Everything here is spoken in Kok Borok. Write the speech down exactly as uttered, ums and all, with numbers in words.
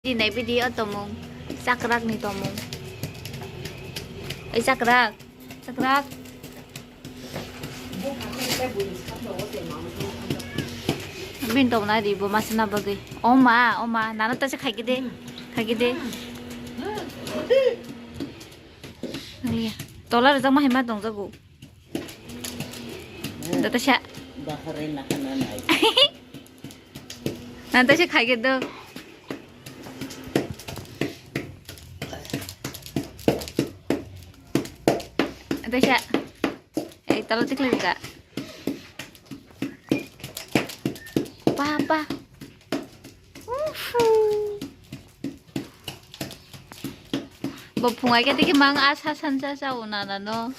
Di nai bidi o tomung. Chakrak ni tomung. Oi chakrak. Chakrak. Bin tomna di bo masina bagwi. Oma, oma, nana ta se khaiki de. Khaiki de. Iya. Tola rejak ma hima tong jago. Data sha. Bahari nakana nai. Nana ta se khaiki do. Data sha. Ei, talo tikli ka. Papa. Ufu. Bo phungai ke tiki mang asa sansa sa unana no.